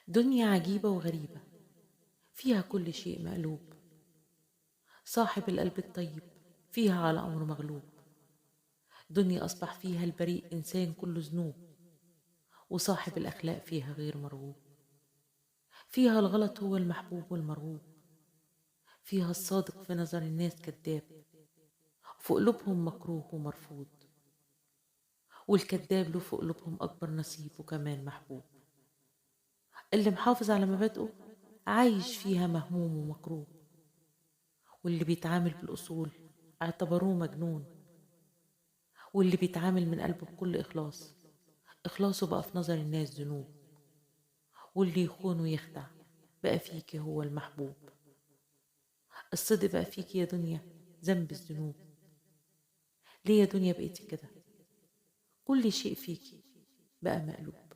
دنيا عجيبة وغريبة فيها كل شيء مقلوب، صاحب القلب الطيب فيها على أمر مغلوب. دنيا أصبح فيها البريء إنسان كله ذنوب، وصاحب الأخلاق فيها غير مرغوب. فيها الغلط هو المحبوب والمرغوب، فيها الصادق في نظر الناس كذاب، وفي قلوبهم مكروه ومرفوض، والكذاب له في قلوبهم أكبر نصيب وكمان محبوب. اللي محافظ على مبادئه عايش فيها مهموم ومكروه، واللي بيتعامل بالأصول اعتبروه مجنون، واللي بيتعامل من قلبه بكل إخلاص إخلاصه بقى في نظر الناس ذنوب، واللي يخون ويخدع بقى فيكي هو المحبوب. الصدق بقى فيكي يا دنيا ذنب الذنوب. ليه يا دنيا بقيتي كده؟ كل شيء فيكي بقى مقلوب.